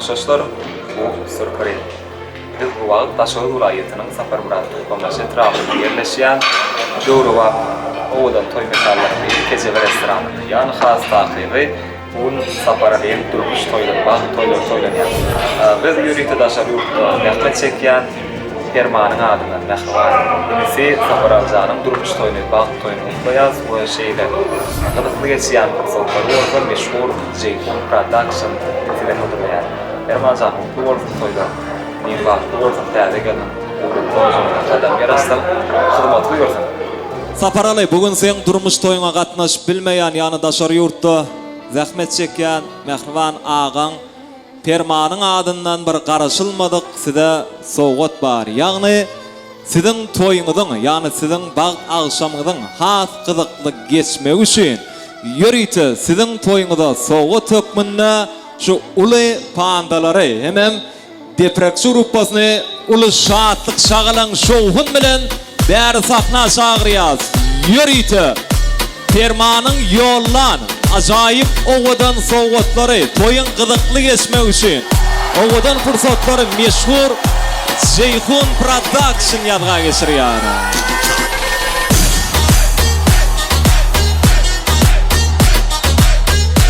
Ogşaşlar bu sürpriz. Biz bu wagt Daşoguz welaýatynyň Saparmyrat Türkmenbaşy etrabynda ýerleşýän döwrebap owadan toý mekanlaryň biri Kejebe restoranynda. Ýagny has takygy bu gün Saparalyň durmuş toýlary, bagt toýlary toýlanýar. Biz ýörite daşary ýurtda zähmet çekýän Permanyň adyndan mähriban inisi Saparalyjanyň durmuş toýuny, bagt toýuny gutlaýarys we şeýle gyzykly geçýän pursatlary bolsa meşhur Jeýhun Production size hödürleýär. Permanjan gutly bolsun toýlar. Diň bagtly bolsun täze gelniň döwletli ojagyna gadam ýarasyn, hyzmaty buýursyn. Saparaly bu gün seň durmuş toýuňa gatnaşyp bilmeýän ýany daşary ýurtda zähmet çekýän mähriban agaň Permanyň adyndan bir garaşylmadyk size sowgat bar ýagny siziň toýuňyzyň ýagny siziň bagt agşamyňyzyň has gyzykly geçmegi üçin ýörite siziň toýuňyza sowgat hökmünde şu uly pandalary hemem Deprekçi gruppasyny uly şatlyk şagalaň şowhun bilen bäri sahna çagyrýas. Ýörite Permanyň ýollan ajaýyp owadan sowgatlary toýuň gyzykly geçmegi üçin owadan pursatlary meşhur Jeýhun Production ýazga geçirýär.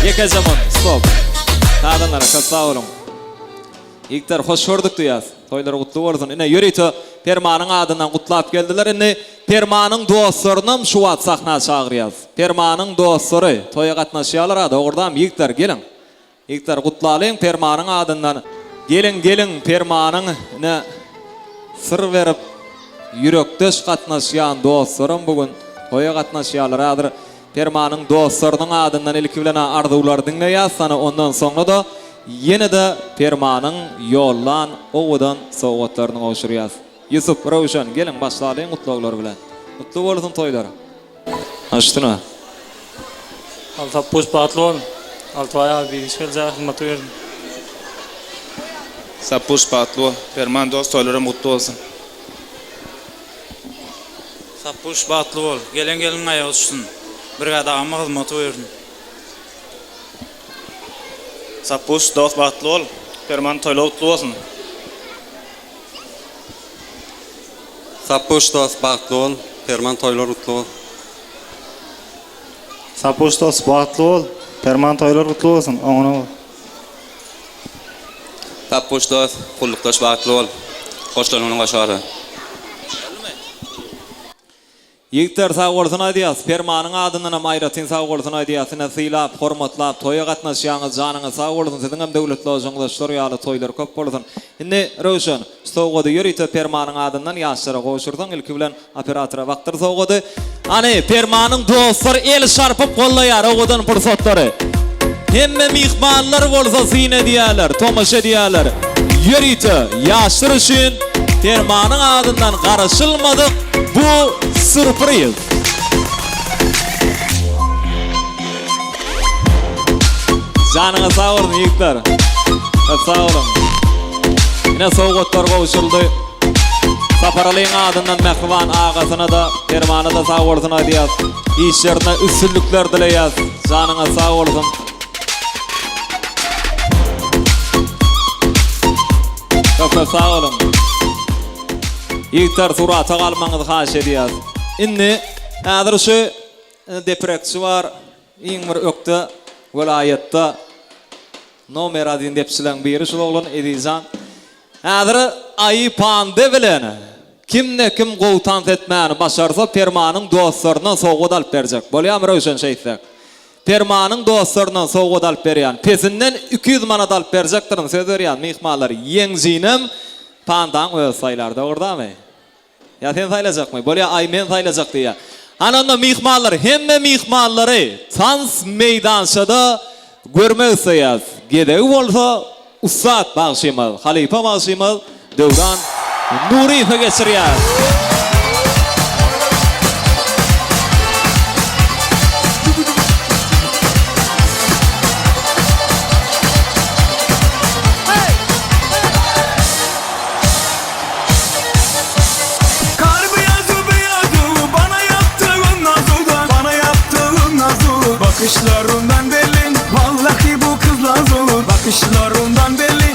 Ýekeje mun stop. Sazanlara köp sag boluň. Ýigitler hoş gördük diýýäs. Toýlary gutly bolsun. Ine ýörite Permanyň adyndan gutlap geldiler. Indi Permanyň dostlarynam şu wagt sahna çagyrýas. Permanyň dostlary toýa gatnaşýarlar-a dogrudanam ýigitler geliň. Ýigitler gutlalyň Permanyň adyndan. Geliň geliň Permanyň ine syr berip ýürekdeş gatnaşýan dostlaram bu gün toýa gatnaşýarlar. Häzir Permanyň dostlarynyň adyndan ilki bilen-ä arzuwlary diňleýäs, hany ondan soňra-da ýene-de Permanyň ýollan owadan sowgatlaryny gowşurýas. Ýusup, Röwşen, geliň başlalyň gutlaglar bilen. Gutly bolsun toýlar. Aşdyna. Alty bagtly bol. Altybaý abi bigiç geljek hyzmaty bersin. Sapbuş bagtly bol. Perman dost toýlaram gutly bolsun. Sapbuş bagtly bol. Gelen geliniň aýagy düşsün. Brigada agama hyzmaty buýursyn. Sapbuş dost bagtly bol. Perman toýlar gutly bolsun. Sapbuş dost bagtly bol. Perman toýlar gutly bol. Sapbuş dost bagtly bol. Perman toýlar gutly bolsun. Oňuna bol. Tapguş dost, gullukdaş bagtly bol. Goşlanyňyň goşary. Ýigitler sag bolsun aýdýas Permanyň adyndanam aýratyn sag bolsun aýdýas ine sylap hormatlap toýa gatnaşýaňyz janyňyz sag bolsun siziňem döwletli ojagyňyzda şular ýaly toýlar köp bolsun indi Röwşen şu sowgady ýörite Permanyň adyndan ýaşlara gowşursaň ilki bilen Operatora bakdyr sowgady. Hany, Permanyň dostlary el çarpyp gollaýar owadan pursatlary. Hemme myhmanlar bolsa syn edýärler, tomaşa edýärler. Ýörite ýaşlar üçin Permanyň adyndan garaşylmadyk bu sýurpriz. Janyňyz sag bolsun ýigitler. Köp sag boluň. Ine sowgatlar gowşuryldy. Saparalyň adyndan mähriban agasyna-da, Permana-da sag bolsun aýdýas. Işlerinde üstünlikler dileýäs. Janyňyz sag bolsun. Köp köp sag boluň. Ýigitler surata galmagyňyzy haýyş edýäs. Indi häzir şu deprekçi bar. Iň bir ökde welaýatda nomer odin depçileň biri şul oglan Ezizjan. Häzir Aýy Pande bilen kimde kim gowy tans etmäni başarsa Permanyň dostlaryndan sowgat alyp berjek. Bolýamy Röwşen şeýtsek? Permanyň dostlaryndan sowgat alyp berýän. Pesinden 200 manat alyp berjekdirin söz berýän myhmanlar. Ýeňjinem Pandaň özi saýlar dogry damy? Ýa sen saýlajakmy? Bolýa, aý men saýlajak diýýär. Hany onda myhmanlar, hemme myhmanlary tans meýdançada görmek isleýäs. Gezegi bolsa ussat bagşymyz, halypa bagşymyz Döwran Nuryýewe geçirýäs. Kar beyazu beyazu bana yaptığın nazudan Bana yaptığın nazu Bakışlarından belli Vallahi bu kız lazı Bakışlarından belli.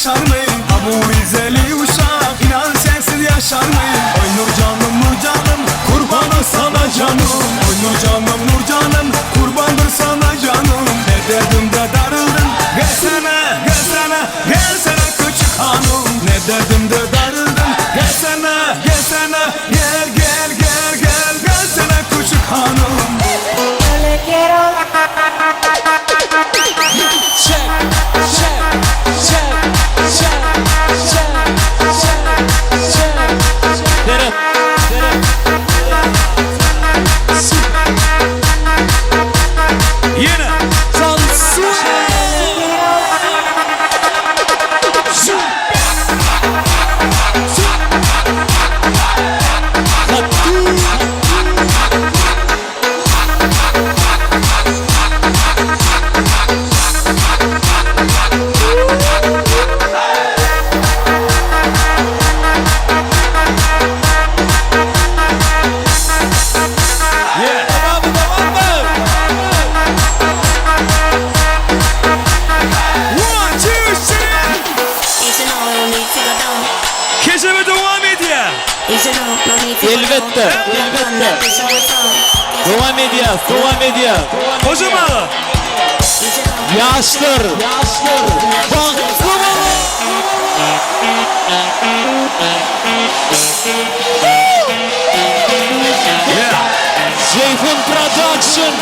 yaşar mıyım? Ha bu Rizeli uşak inan sensiz yaşar mıyım? Oy nur canım nur canım kurbanım sana canım Oy nur canım nur canım kurbandır sana canım Ne dedim de darıldın gelsene gelsene gelsene küçük hanım Ne dedim de darıldın gelsene gelsene gel gel gel gel gelsene küçük hanım Çek, çek, çek, çek, çek, çek, çek. Seret, seret. Yine Tansu. Yeah Tamam mı, tamam mı? One, two, three Keceme devam edýär. Elbetde, elbetde. Dowam edýäs, dowam edýäs. Hojam aga. Ýaşlar, ýaşlar, bagtly boluň! Yeah. Jeýhun Production.